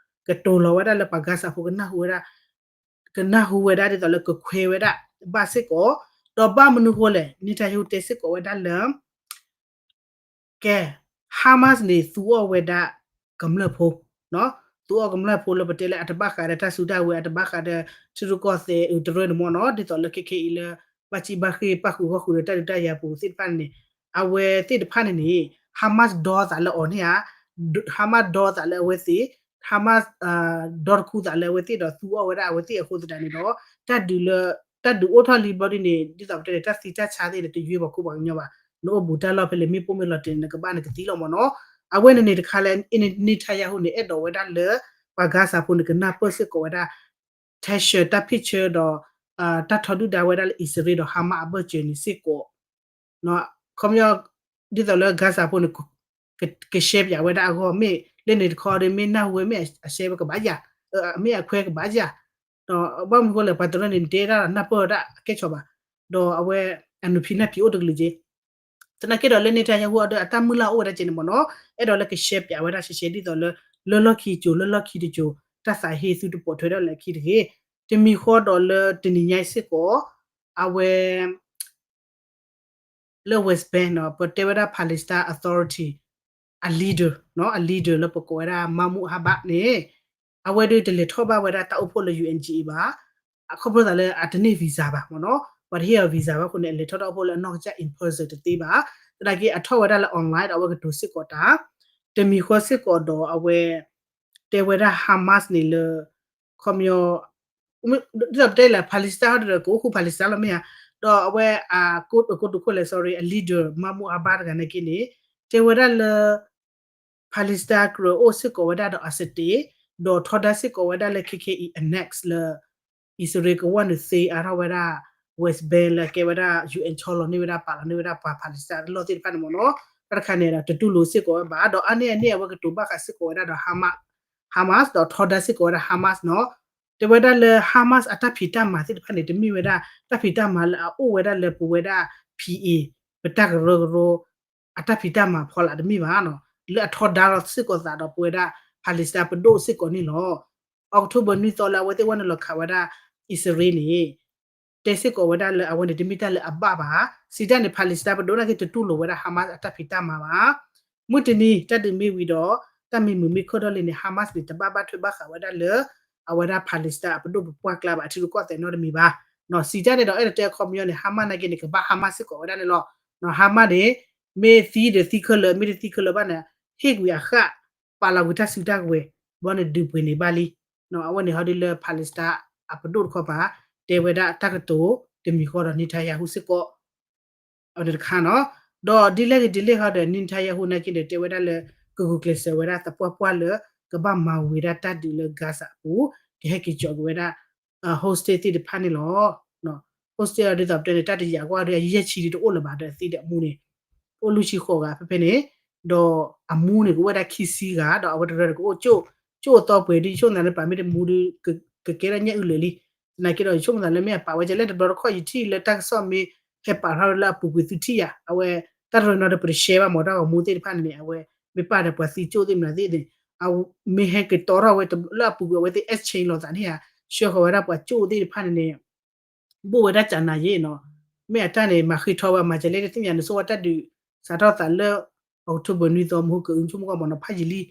ကတိၤလီၤဝဲဒၣ်လၢပှၤ Gaza ဖိကနၢ်ဟူဝဲဒၣ် ကနၢ်ဟူဝဲဒၣ်ဒ်သိးလၢကခွဲးဝဲဒၣ်ဘၣ်စ့ၢ်ကီး, ဒီးဘၣ်မနုၤဃိလဲၣ် Netanyahu တဲစ့ၢ်ကီးဝဲဒၣ်လၢ ကဲ Hamas န့ၣ် သူအီၣ်ဝဲဒၣ်ကမျၢၢ်ဖိ, သူအီၣ်ကမျၢၢ်ဖိလၢပတဲလၢအတဘၣ်ဃးဒီးတၢ်စုတၢ်ဝဲၤ အတဘၣ်ဃးဒီးထံရူၢ်ကီၢ်သဲး အတရၢန့ၣ်မ့ၢ်နီၤ, ဒ်သိးလၢခဲခဲအံၤလၢ ဘၣ်စံးဘၣ်ဃ့ၢ် ပၣ်ဃုာ်ဂီၢ်ဃုာ်ဒီးတၢ်ဒုးတၢ်ယၤပူၤသ့ၣ်တဖၣ်န့ၣ် အဝဲသ့ၣ်တဖၣ်န့ၣ်န့ၣ် Hamas ဒီသးလၢအီၤန့ၣ်ဧါ, Hamas ဒီသးလၢအဝဲသ့ၣ်, Hamas ဒီတခူသးလၢအဝဲသ့ၣ်ဒီးသူအီၣ်ဝဲဒၣ်အဝဲသ့ၣ်အဃိသတးန့ၣ်ဒီး တၢ်ဒုးလၢ တၢ်ဒုးအိၣ်ထီၣ်လံဘျီဒ်န့ၣ် ဒ်သိးပတဲန့ၣ် တၢ်သံတၢ်ဆါသ့ၣ်န့ၣ် တယွ့ပှၤခိၣ်ပှၤကညီဘၣ်, နအိၣ်ဘူးတၢ်လီၢ်ဖဲလဲၣ် မ့ၣ်ပိၢ်မ့ၢ်လီၤတဲာ်န့ၣ် နကဘၣ်နကသံလီၤမ့ၢ်နီၤ. အဝဲန့ၣ်န့ၣ်တခါလၢ Netanyahu န့ၣ် အဲၣ်ဒိးဝဲဒၣ်လၢ ပှၤ Gaza ဖိန့ၣ် ကနၢ်ပၢၢ်စ့ၢ်ကီးဝဲဒၣ် texture တၢ် picture ဒီး တၢ်ထီဒုၣ်ဒါဝဲဒၣ်လၢအံၣ်စရ့လးဒီး Hamas အဘၢၣ်စၢၤန့ၣ်စ့ၢ်ကီး ခီပညီ ဒ်သိးလၢ Gaza ဖိန့ၣ် က က share ပၠးဝဲဒၣ်အဂီၢ် မ့ၢ်လၢန့ၣ်တခီဒီး မ့ၢ်နၢ်ဟူဝဲ မ့ၢ်အ share ဝဲကဘၣ်ယၤ, မ့ၢ်အခွဲးကဘၣ်ယၤ, ဒီးဘၣ်မနုၤဃိလဲၣ် ပှၤတရၢန့ၣ် နတဲဒၣ်ဒီးနၢ်ပၢၢ်ဝဲဒၣ်အကဲဆီဘၣ်, ဒီးအဝဲ အနုၤဖံးနၢ်ဖံးအိၣ်တကလုာ်က့ သနာ်က့ဒီးလၢ Netanyahu အီၤဒီးအတၢ်မုၢ်လၢ်အိၣ်ဝဲဒၣ်ကဲန့ၣ်မ့ၢ်နီၤ, အဲၣ်ဒိးလၢက share ပၠးဝဲဒၣ်ရှဲရှဲဒ်သိးလၢ လၢလီၢ်ခံတစိၤ လၢလီၢ်ခံတစိၤ တၢ်သးဟ့သုတပိာ်ထွဲဒီးလၢခံတဂ့ၤ, တမံၤဃီဒီးလၢတနံၤညါစ့ၢ်ကီး အဝဲ လၢ West Bank နီၤ ပတဲဝဲဒၣ် Palestine Authority အ leader နီၤ အ leader လၢပကိးဝဲဒၣ် Mahmoud Abbas န့ၣ် အဝဲဒၣ်တလဲၤထီၣ်ဘၣ်ဝဲဒၣ်တၢ်အိၣ်ဖှိၣ်လၢ ယူၣ်အ့ၣ်အူၣ်အ့ၣ် ဘၣ်, အခီဖျိသးလၢအတန့ၢ် visa ဘၣ်မ့ၢ်နီၤ, ပှၤတဟ့ၣ်အီၤ visa ဘၣ်အဃိန့ၣ် အလဲၤထီၣ်တၢ်အိၣ်ဖှိၣ်လၢအနီၢ်ကစၢ် in person တသ့ဘၣ်, သနာ်က့အထီၣ်ဝဲဒၣ်လၢ online ဒီးအဝဲကတိၤစ့ၢ်ကီးတၢ်, တမံၤဃီစ့ၢ်ကီးဒီးအဝဲ တဲဝဲဒၣ် Hamas န့ၣ်လၢ ခီပညီ ဒ်သိးပတဲလၢ Palestine ဟီဒီး ကအိၣ်ဃူ Palestine လီၤမ့ၢ်ဧါ, ဒီးအဝဲ အကိတိာ်ခိၣ်လဲၣ် sorry အ leader Mahmoud Abbas တဂၤနာ်က့န့ၣ် တဲဝဲဒၣ်လၢ Palestine ကြၢးအိၣ်စ့ၢ်ကီးဝဲဒၣ်ဒီးအ state ဒီးထီဒါစ့ၢ်ကီးဝဲဒၣ်လၢခဲခဲအံၤ annex လၢ အံၣ်စရ့လးကဝီၤန့ၣ်သ့အါထီၣ်ဝဲဒၣ် West Bank လၢကဲဝဲဒၣ် ယူၣ်အ့ၣ် ဆီလီၤန့ၢ်ဝဲဒၣ် ပာ်လီၤန့ၢ်ဝဲဒၣ်ပှၤ Palestine အလီၢ်သ့ၣ်တဖၣ်န့ၣ်မ့ၢ်နီၤ, တၢ်တခါန့ၣ်ဒီး တတူၢ်လိာ်စ့ၢ်ကီးဝဲဘၣ်, ဒီးအါန့ၢ်အန့ၣ် အဝဲကတိၤဘၣ်ဃးစ့ၢ်ကီးဝဲဒၣ်ဒီး Hamas, Hamas ဒီးထီဒါစ့ၢ်ကီးဝဲဒၣ် Hamas နီၤ, တဲဝဲဒၣ်လၢ Hamas အတၢ်ဖံးတၢ်မၤသ့ၣ်တဖၣ်န့ၣ် တမ့ၢ်ဝဲဒၣ် တၢ်ဖံးတၢ်မၤလၢအအိၣ်ဝဲဒၣ်လၢပဝဲဒၣ် P A ပတၢ်ကရၢကရိ အတၢ်ဖံးတၢ်မၤဖီလာ်တမ့ၢ်ဘၣ်နီၤ, လၢအထီဒါလီၤစ့ၢ်ကီးသးဒီးပဝဲဒၣ် Palestine ပဒိၣ်စ့ၢ်ကီးန့ၣ်လီၤ. October နွံသီလၢအဝဲသ့ၣ်ဝဲနုာ်လီၤခးဝဲဒၣ် အံၣ်စရ့လးန့ၣ် တဲစ့ၢ်ကီးဝဲဒၣ်လၢအဝဲန့ၣ်တမ့ၢ်တၢ်လၢအဘၣ်ဘၣ်, စံးတၢ်န့ၣ် Palestine ပဒိၣ်နာ်က့တတူၢ်လိာ်ဝဲဒၣ် Hamas အတၢ်ဖံးတၢ်မၤဘၣ်. မုၢ်တနံၤ တၢ်ဒုးမ့ၢ်ဝံၤဒီး တၢ်မ့ၢ်မုာ်မ့ၢ်ခုၣ်ထီၣ်လံန့ၣ် Hamas န့ၣ် တဘၣ်ဘၣ်ထွဲဘၣ်ဃးဝဲဒၣ်လၢ အဝဲဒၣ် Palestine အပဒိၣ်ပပှၢ်ကျါဘၣ် အထံရူၢ်ကီၢ်သဲးနီတမံၤဘၣ်. စံးတၢ်န့ၣ်ဒီး အဲၣ်ဒိးတဲအခီပညီန့ၣ် Hamas နာ်က့န့ၣ် ကဘၣ် Hamas စ့ၢ်ကီးဝဲဒၣ်န့ၣ်လီၤ. Hamas န့ၣ် မ့ၢ်သံဒီးသံခဲလၢာ် မ့ၢ်တသံခဲလၢာ်ဘၣ်န့ၣ် ဟ့ၣ်ကွံာ်အဃၣ် ပာ်လီၤကွံာ်တၢ်စုတၢ်ကဝဲၤ ဘီန့ၣ်ဒုးပှ့ၤန့ၢ်ဘၣ်လံ. အဝဲန့ၣ်ဟီဒုလၢ Palestine အပဒိၣ်တခီပၤ တဲဝဲဒၣ်တၢ်ကတိၤတမံၤဃီဒီး Netanyahu စ့ၢ်ကီး အဝဲန့ၣ်တခါနီၤ, ဒီးဒ်လဲၣ်ဂ့ၤဒ်လဲၣ်ဂ့ၤဒီး Netanyahu နာ်က့န့ၣ် တဲဝဲဒၣ်လၢ ကဂုာ်ကျဲးစၢးဝဲဒၣ်သပှၢ်ပှၢ်လၢ ကဘၣ်မၤဝံၤဒၣ်တၢ်ဒုးလၢ Gaza အပူၤ ကဟဲက့ၤကၠီက့ၤဝဲဒၣ် hostage သ့ၣ်တဖၣ်န့ၣ်လီၤ. hostage ဒ်သိးပတဲန့ၣ် တၢ်တယာ်ကွၢ်ဒီး အယဲၢ်ဆံဒ်တအိၣ်လၢၤဘၣ်ဒီး အသံဒီးအမူန့ၣ် အိၣ်လွံၢ်ဆံဃိးဂၤဖဲဖဲန့ၣ်, ဒီးအမူန့ၣ် ကအိၣ်ဝဲဒၣ်ခံဆံဂၤ ဒီးအဝဲတရၢဒီးကအိၣ်ကၠိၣ်, ကၠိၣ်အသီပှဲၤဒ်ယဆိကမိၣ်သးလၢပာ်မ့ၢ်တမူဒီး ကကဲထီၣ်ညၣ်အုၣ်လၢာ်လံ. သနာ်က့ဒီး ယဆိကမိၣ်သးလၢမ့ၢ်အပာ်ဝဲကဲလဲၣ် တဘျီတခီၣ်ယထံၣ်လၢတၢ်ကစီၣ်မ့ၢ်ဟဲပာ်ထီၣ်လၢအပူၤကွံာ်သုထံၣ်ယၤ, အဝဲ တၢ်တရၢနီၤဒီး ပတရှဲဘၣ်မ့ၢ်တၢ်ဂီၤမူသ့ၣ်တဖၣ်န့ၣ်န့ၣ် အဝဲ မ့ၢ်ပာ်ဒီးပှၤသံကၠိၣ်သ့ၣ်မနုၤသ့ၣ်န့ၣ် မ့ၢ်ဟဲက့ၤတီထီၣ်ဝဲလၢအပူၤကွံာ် အဝဲသ့ၣ် exchange လိာ်သးန့ၣ်ဧါ, ဆှၢဃီၤဝဲဒၣ်ပှၤကၠိၣ်သ့ၣ်တဖၣ်န့ၣ်န့ၣ် ဘိၣ်ဝဲဒၣ်ကၠးနၤယ့ၣ်နီၤ, မ့ၢ်အတၢ်န့ၣ် မၤဃ့ထီဝဲ မၤကဲလဲၣ်တသ့ၣ်ညါန့ၣ် ဆိဝဲတၢ်ဒုးစးထီၣ်သးလၢ October နွံသီ မဟိကအု ဆိကမိၣ်ကီၢ်မ့ၢ်နီၤ ဖးယံာ်လံ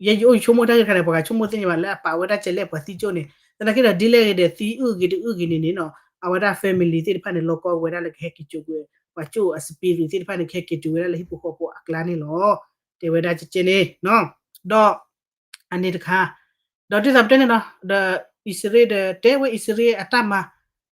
ယဲယအိၣ်ယဆိကမိၣ်တၢ်ဂ့ၢ်တခါန့ၣ် ပှၤကဆိကမိၣ်သ့ၣ်ညါဘၣ်လၢအပာ်ဝဲဒၣ်ကဲလဲၣ်ပှၤသံကၠိၣ်န့ၣ် သနာ်က့ဒီး ဒ်လဲၣ်ဂ့ၤဒီး သံအုၣ်ဂ့ၤတအုၣ်ဂ့ၤန့ၣ်န့ၣ်နီၤ အဝဲဒၣ် family သ့ၣ်တဖၣ်န့ၣ် လီကီဝဲဒၣ်လၢကဟဲက့ၤစိာ်ကွံာ် ပှၤကၠိၣ်အ spirit သ့ၣ်တဖၣ်န့ၣ်ကဟဲက့ၤတုၤဝဲဒၣ်လၢဟံၣ်ဖိဃီဖိအကျါန့ၣ်လီၤ. တဲဝဲဒၣ်ကဲန့ၣ် ဒီး အန့ၣ်တခါ ဒီးဒ်သိးပတဲန့ၣ်နီၤ ဒီးအံၣ်စရ့လးဒီးတဲဝဲအံၣ်စရ့လးအတၢ်မၤ,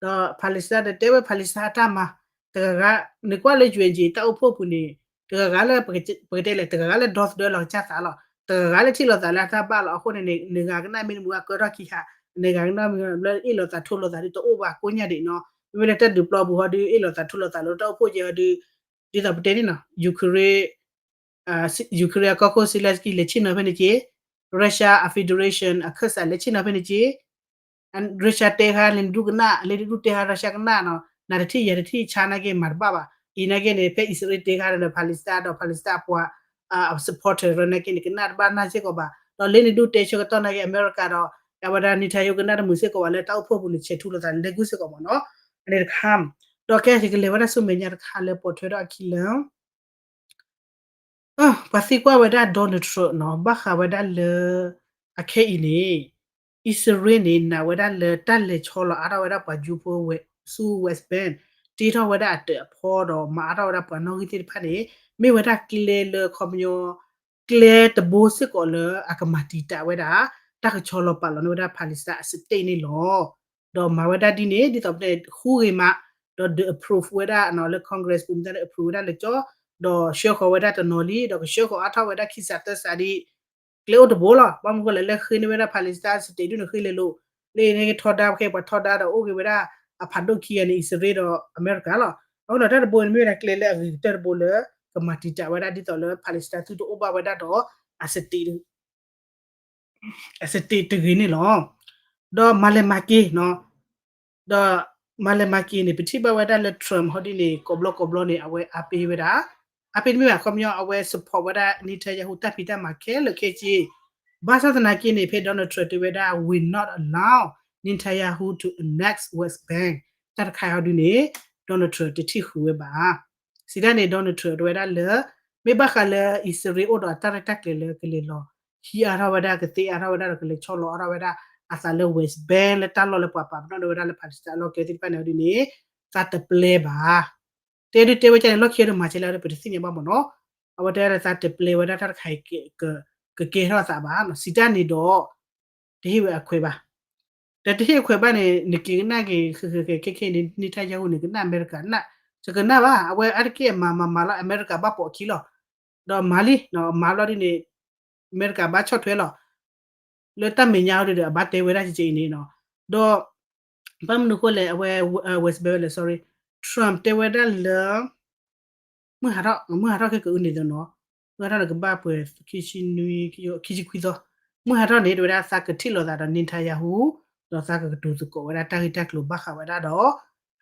ဒီး Palestine ဒီးတဲဝဲ Palestine အတၢ်မၤ, တဂၤဂၤ နကွၢ်လၢ ယူအန် တၢ်အိၣ်ဖှိၣ်ပူၤန့ၣ် တဂၤဂၤလၢ ပကတဲလဲၣ် တဂၤဂၤလၢဒီသဒၢလီၤကစၢ်သးလီၤ, တဂၤဂၤလၢထံၣ်လိာ်သးလၢအတၢ်ဘၣ်လီၤ. အဃိန့ၣ်န့ၣ် နဂၤကနၣ်မ့ၢ်နမုၢ်ဂၤကၢထီၣ်ခံခါ, နဂၤကနၣ်မ့ၢ်လၢအ့ၣ်လိာ်သးထိးလိာ်သးဒ်တအိၣ်ဘၣ်ကိးညါဒံးနီၤ, မ့မ့ၢ်လၢတၢ်ဒုးပျီပူၤဟီဒုး အ့ၣ်လိာ်သးထိးလိာ်သးလၢတၢ်အိၣ်ဖှိၣ်ကဲဟီဒုး ဒ်သိးပတဲန့ၣ်နီၤ Ukraine Ukraine အကီၢ်ခိၣ် Zelensky လဲၤဆ့ၣ်နီၤဖဲန့ၣ်က့, Russia အ federation အခၢၣ်စးလဲၤဆ့ၣ်နီၤဖဲန့ၣ်က့, Russia တဲခါ လဲၤနဒူၣ်ကနၣ် လဲၤနဒူၣ်တဲခါ Russia ကနၣ်နီၤ, နတထံၣ်ယဲတထံၣ် ဆါနာ်က့မၤတဘၣ်ဘၣ်. အံၤနာ်က့န့ၣ် ဖဲအံၣ်စရ့လးတဲခါဒီး Palestine ဒီး Palestine အပှၤ supporter နာ်က့န့ၣ် ကနၣ်တဘၣ်နၢ်စ့ၢ်ကီးဘၣ်, ဒီးလၢနဒူၣ်တဲဆၢကတီၢ်နာ်က့ အမဲရကၤဒီး အဝဲဒၣ် Netanyahu ကနၣ်တမုာ်စ့ၢ်ကီးဘၣ်လၢတၢ်အိၣ်ဖှိၣ်ပူၤန့ၣ် ဆဲးထူလိာ်သးလဲၤကွံာ်စ့ၢ်ကီးမ့ၢ်နီၤ, အန့ၣ်တခါ ဒီးကဲကလဲၤဝဲဒၣ်ဆူမဲာ်ညါတခါလၢပိာ်ထွဲထီၣ်အခံလၢ ပှၤသံကွၢ်ဝဲဒၣ် Donald Trump နီၤ ဘၣ်ဃးဝဲဒၣ်လၢ အခဲအံၤန့ၣ် အံၣ်စရ့လးန့ၣ် နာ်ဝဲဒၣ်လၢတၢ်လဲၤဆီလီၤအါထီၣ်ဝဲဒၣ်ပှၤကၠိဖိဝဲဆူ West Bank တ့ထီၣ်ဝဲဒၣ်အတၢးအဖီဒီးမၤအါထီၣ်ဝဲဒၣ်ပှၤနီၣ်ဂံၢ်သ့ၣ်တဖၣ်န့ၣ် မ့ၢ်ဝဲဒၣ်ကျဲလၢခီပညီ ကျဲတဘိစ့ၢ်ကီးလၢအကမၤတံာ်တာ်ဝဲဒၣ် တၢ်ကဆီလီၤပာ်လီၤန့ၢ်ဝဲဒၣ် Palestine အ state န့ၣ်လီၤ. ဒီးမၤဝဲဒၣ်ဒ်န့ၣ် ဒ်သိးပတဲဃူဂ့ၤမး, ဒီးဒုး approve ဝဲဒၣ်လၢ Congress ပူၤမတၤလၢ approve ဝဲဒၣ်လၢကၠီ, ဒီးဆှၢဃီၤဝဲဒၣ်တနီၤလံ ဒီးကဆှၢဃီၤအါထီၣ်ဝဲဒၣ်ခံစးသၢစးဒ် ကျဲအိၣ်တဘိလီၤ. ဘၣ်မနုၤဃိလဲၣ် လၢဃ့န့ၢ်ဝဲဒၣ် Palestine အ state ဒ်န့ၣ်ဃ့လဲၤလိာ်, လၢန့ၣ်က့ၤထီဒါခဲအံၤပှၤထီဒါဒီးအိၣ်က့ၤဝဲဒၣ် အဖးဒိၣ်ခံဂၤန့ၣ် အံၣ်စရ့လးဒီးအမဲရကၤလီၤ. အဃိဒီးတၢ်တဘိန့ၣ်မ့ၢ်ဝဲဒၣ်ကျဲလၢအဂ့ၤကတၢၢ်တဘိလၢ ကမၤတံာ်တာ်ဝဲဒၣ်ဒ်သိးလၢ Palestine သုတအိၣ်ဘၣ်ဝဲဒၣ်ဒီး အ state အ state တဂ့ၤန့ၣ်လီၤ. ဒီးမၤလဲၤမၤက့ၤ, ဒီးမၤလဲၤမၤက့ၤန့ၣ် ပထံၣ်ဘၣ်ဝဲဒၣ်လၢ Trump ဟီဒ်န့ၣ် ကိးဘျီကိးဘျီန့ၣ် အဝဲအါပ့ၤဝဲဒၣ်, အါပ့ၤတမ့ၢ်ဘၣ် ခီပညီအဝဲ support ဝဲဒၣ် Netanyahu တၢ်ဖံးတၢ်မၤခဲလၢာ်ခဲဆ့, ဘၣ်ဆၣ်သနာ်က့န့ၣ် ဖဲ Donald Trump တဲဝဲဒၣ် will not allow Netanyahu to annex West Bank တၢ်တခါအံၤဟီဒ်န့ၣ် Donald Trump တထံၣ်ဃုာ်ဝဲဘၣ်. စံးတၢ်န့ၣ် Donald Trump တဲဝဲဒၣ်လၢ မ့ၢ်ဘၣ်ဃးလၢအံၣ်စရ့လးအိၣ်ဒီးအတၢ်ရဲၣ်တၢ်ကျဲၤလၢကလဲၤလီၤ ဟံးအါထီၣ်ဝဲဒၣ် ကသ့အါထီၣ်ဝဲဒၣ်ဒီးကလဲၤဆီလီၤအါထီၣ်ဝဲဒၣ် အသးလၢ West Bank လၢတၢ်လီၢ်လၢပှၤပာ်ပနီၣ်န့ၢ်ဝဲဒၣ်လၢ Palestine အလီၢ်ကျဲသ့ၣ်တဖၣ်န့ၣ်ဒ်န့ၣ် သးတပျဲဘၣ်. တဲဒုးတဲဝဲဒ်န့ၣ် လီၢ်ခံဒီးမၤစဲလဲၣ်ဒီး ပတသ့ၣ်ညါဘၣ်မ့ၢ်နီၤ. အဝဲတဲဒၣ်လၢသးတပျဲဝဲဒၣ်တၢ်တခါအံၤ ကကဲထီၣ်အသးဘၣ် စံးတၢ်န့ၣ်ဒီး တဟ့ၣ်ဝဲအခွဲးဘၣ်. ဒီးတဟ့ၣ်အခွဲးဘၣ်န့ၣ် နက့ၤကနၣ်က့ၤ ဃဲဃဲဃဲခဲခဲန့ၣ် Netanyahu န့ၣ် ကနၣ်အမဲရကၤနၣ်, တကနၣ်ဘၣ် အဝဲအါတက့ၢ်အမၤမၤမၤလီၤ အမဲရကၤဘၣ်ပိာ်အခံလီၤ. ဒီးမၤလံ မၤဘျီဒ်န့ၣ် အမဲရကၤဘၣ်ဆီၣ်ထွဲလီၤ လၢတၢ်မဲာ်ညါအီၤဒီး အဘၣ်တဲဝဲဒၣ်ကကဲအံၤန့ၣ်နီၤ. ဒီး ဘၣ်မနုၤဃိလဲၣ် အဝဲ West Bank ဝဲလဲၣ် sorry Trump တဲဝဲဒၣ်လၢ မုၢ်ဟးထီၣ် မုၢ်ဟးထီၣ်ခဲကအုၣ်န့ၣ်သနီၤ, မုၢ်ဟးထီၣ်န့ၣ်ကဘၣ်ပှဲၤ ခံဆံနွံ ခံဆံခွံသီ, မုၢ်ဟးထီၣ်န့ၣ် တဲဝဲဒၣ်သးကထံၣ်လိာ်သးဒီး Netanyahu ဒီးသးကကတိၤသကိးဝဲဒၣ်တၢ်ဂ့ၢ်တၢ်ကျိၤဘၣ်ဃးဝဲဒၣ်ဒီး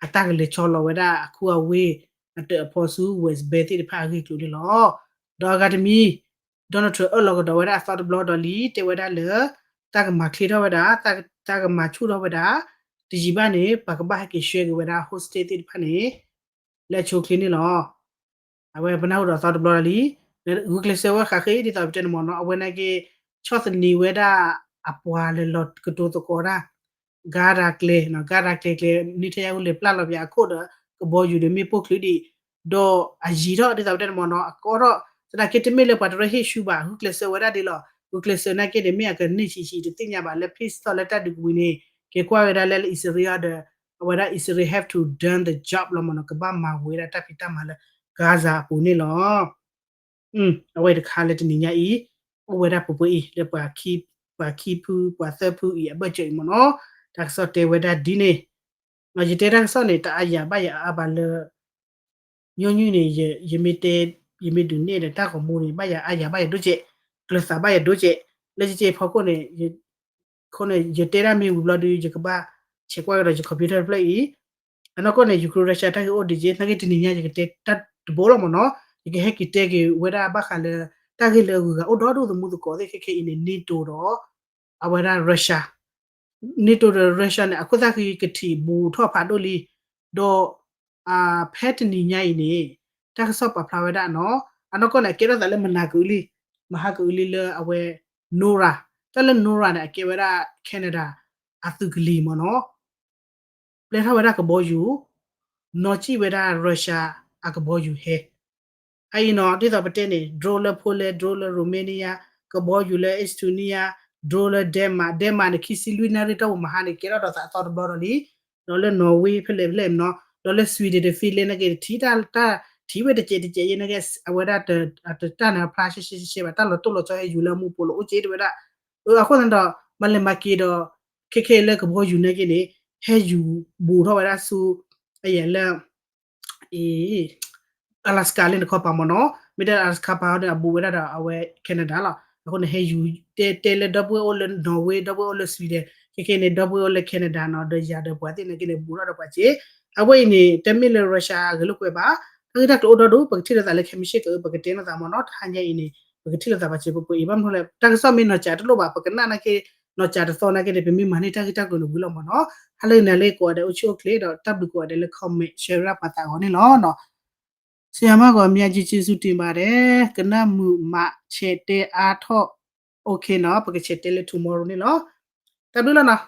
အတၢ်ကလဲၤဆီလီၤဝဲဒၣ်အခူအဝ့ၢ် အတၢးအဖီဆူ West Bank သ့ၣ်တဖၣ်အဂ့ၢ်အကျိၤန့ၣ်လီၤ. ဒီးအဂၤတမံၤ Donald Trump အၢၣ်လီၤကဒီးဝဲဒၣ်အသီတဘျီဒီးလံ တဲဝဲဒၣ်လၢ တၢ်ကမၤချ့ထီၣ်ဝဲဒၣ် တၢ်ကမၤဆူၣ်ထီၣ်ဝဲဒၣ် တယံာ်ဘၣ်န့ၣ် ပှၤကဘၣ်ဟဲက့ၤဆှၢက့ၤဝဲဒၣ် hostage သ့ၣ်တဖၣ်န့ၣ် လၢအဆိအချ့န့ၣ်လီၤ. အဝဲပနၢ်ဟူဒီးအသီတဘျီလံ, ဂုာ်ကျဲးစၢးဝဲဃးဃ့ဒ်သိးပတဲန့ၣ်မ့ၢ်နီၤ အဝဲနာ်က့ ဆီၣ်သနံးဝဲဒၣ်အပှၤလဲၤလီၤကတိၤသကိးတၢ် Gaza ကျဲ Gaza ကျဲကျဲ Netanyahu လဲၤပျၢ်လီၤပၠးအခိၣ်ဒီး ကဘီယူၤဒီးမ့ၣ်ပိၢ်ချုးဒံး, ဒီးအယံာ်ထီၣ်ဒ်သိးပတဲန့ၣ်မ့ၢ်နီၤ အကီထီၣ် သနာ်က့တမ့ၢ်လၢပှၤတရၢဟ့ၣ်ဆူဘၣ် ဂုာ်ကျဲးစၢးဝဲဒၣ်ဒ်လီၤ. ဂုာ်ကျဲးစၢးနာ်က့န့ၣ် မ့ၢ်အကန့ၢ်ဆံးဆံးတသ့ၣ်ညါဘၣ်လၢ peace talk လၢတၢ်ဒုးကဝံၤန့ၣ် က့ၤကွၢ်ဝဲဒၣ်လၢ လၢအံၣ်စရ့လးဒီး အဝဲဒၣ် အံၣ်စရ့လး have to done the job လီၤမ့ၢ်နီၤ ကဘၣ်မၤဝဲဒၣ်တၢ်ဖံးတၢ်မၤလၢ Gaza အပူၤန့ၣ်လီၤ. အဝဲတခါလၢတနံၤညါအံၤ အိၣ်ဝဲဒၣ်ပှဲၤပှဲၤအံၤ လၢပှၤခံဖု ပှၤသၢဖုအံၤ အဘၢၣ်စၢၤအံၤမ့ၢ်နီၤ တၢ်ကစီၣ်တဲဝဲဒၣ်ဒ်န့ၣ် ယတဲတၢ်ကစီၣ်န့ၣ် တအါယၤဘၣ်ယၤအါဘၣ်လၢ ညီနုၢ်န့ၣ် ယမ့ၢ်တဲ ယမ့ၢ်ဒုးနဲၣ်ဒီးတၢ်ဂီၤမူန့ၣ် ဘၣ်ယၤအါယၤဘၣ်ယၤဒိၣ်ကဲး, ကျၢၤသးဘၣ်ယၤဒိၣ်ကဲး, လၢကကဲးဖီခိၣ်န့ၣ် အဃိန့ၣ် ယတဲဒၣ်မ့ၢ်ဝံၤဘျီဒီး ယကဘၣ်ဆဲးကွၢ်ကဒီးယ computer တဖျၢၣ်အံၤ, အနီၢ်ကီၢ်န့ၣ် Ukraine Russia တၢ်ဂ့ၢ်အိၣ်ဒံးက့ နာ်က့တနံၤညါ ယကတဲတၢ်တဘိလီၤမ့ၢ်နီၤ, ယကဟဲက့ၤတဲက့ၤဝဲဒၣ်ဘၣ်ဃးလၢ တၢ်ဂ့ၢ်လၢအဂုၤအဂၤအိၣ်ဒီဒူၣ်သမူသကိးသ့ၣ်ခဲခဲအံၤန့ၣ် NATO ဒီး အဝဲဒၣ် Russia, NATO ဒီး Russia န့ၣ် အခိၣ်သၣ်ဃံကထံၣ်ဘူးထီၣ်ဖးဒိၣ်လံ, ဒီး ဖဲတနံၤညါအံၤန့ၣ် တၢ်ကစီၣ်ပာ်ဖျါဝဲဒၣ်နီၤ, အနီၢ်ကီၢ်န့ၣ် အကဲထီၣ်သးလၢမနၤကအုလံ, မဟါကအုလံလၢအဝဲ NORAD, တၢ်လၢ NORAD န့ၣ် အကဲဝဲဒၣ် Canada အသုးကလံၤမ့ၢ်နီၤ, ပျဲထီၣ်ဝဲဒၣ်ကဘီယူၤ, နီၣ်ကံၣ်ဝဲဒၣ် Russia အကဘီယူၤဟဲ အအံၤနီၤ ဒ်သိးပတဲန့ၣ် drone လၢ Poland, drone လၢ Romania, ကဘီယူၤလၢ Estonia, drone လၢ Denmark, Denmark န့ၣ် ခံဆံလွံၢ်နၣ်ရံၣ်တီၢ်ပူၤမဟါန့ၣ် ကဲထီၣ်ဒီးသးအသီတဘျီဒီးလံ, ဒီးလၢ Norway ဖဲလဲၣ်ဖဲလဲၣ်နီၤ, ဒီးလၢ Sweden ဒီး Finland နာ်က့ ထံၣ်တၢ် ထံၣ်ဝဲတစဲးတစဲးယဲၢ်နာ်က့ အဝဲဒၣ်တၢ်န့ၣ်အဖျါရှဲရှဲရှဲဘၣ် တၢ်လီၤတိၢ်လီၤဆီဟဲယူၤလၢအမူးပိာ်လိာ်အိၣ်က့တဝဲဒၣ်, အဃိသတးဒီး မၤလဲၤမၤက့ၤဒီး ခဲခဲလၢကဘီယူၤနာ်က့န့ၣ် ဟဲယူၤဘူးထီၣ်ဝဲဒၣ်ဆူ အယဲၢ်လၢ Alaska လၢနခီပၤမ့ၢ်နီၤ, မ့ၢ်တဲ Alaska ပၤန့ၣ် အဘူးဝဲဒၣ်ဒီးအဝဲ Canada လီၤ, အဃိန့ၣ် ဟဲယူၤတဲတဲလၢဒီပုၢ်ဝဲၢ်အိၣ်လၢ Norway, ဒီပုၢ်ဝဲၢ်အိၣ်လၢ Sweden, ခဲခဲန့ၣ် ဒီပုၢ်ဝဲၢ်အိၣ်လၢ Canada နီၤ, ဒီးယၤဒီးပှၤသ့ၣ်နာ်က့န့ၣ် ဘူးထီၣ်ဒီးပှၤစ့, အဝဲအံၤန့ၣ် တမ့ၢ်လၢ Russia အဂ့ၢ်လိာ်ကွဲဘၣ်, တၢ်ဂ့ၢ်တၢ်ကျိၤအိၣ်ဒီဒူၣ် ပကထံၣ်လိာ်သးလၢခဲမုၢ်ဆ့ၣ်က ပကတဲလိာ်သးမ့ၢ်နီၤ, တဟါညါအံၤန့ၣ် ပကထံၣ်လိာ်သးပှၤစ့ပှဲၤပှဲၤအံၤ ဘၣ်မနုၤလဲၣ် တၢ်ကစီၣ်မ့ၢ်နီၢ်ကၠးတလိၣ်ဘၣ် ပကနၣ်နာ်က့ နီၢ်ကၠးတသီနာ်က့န့ၣ် ပမ့ၢ်မၤန့ၢ်တၢ်ဂ့ၢ်တၢ်ကျိၤန့ၣ်ဝံၤလီၤမ့ၢ်နီၤ, ဟါလၢအဂ့ၤန့ၣ်လၢကိးဂၤဒဲးအိၣ်ဆူၣ်အိၣ်ချ့ဒီး တၢ်ဘျုးကိးဂၤဒဲးလၢ comment share ပှၤသးဂီၤန့ၣ်လီၤ. ဆရာမ ဂီၤမူး ကျေးဇူးတင်ပါတယ်, ကနၣ်မုာ်မး ဆဲးတဲအါထီၣ်, OK နီၤ, ပကဆဲးတဲလၢ tomorrow န့ၣ်လီၤ, တၢ်ဘျုးလီၤနီၤ.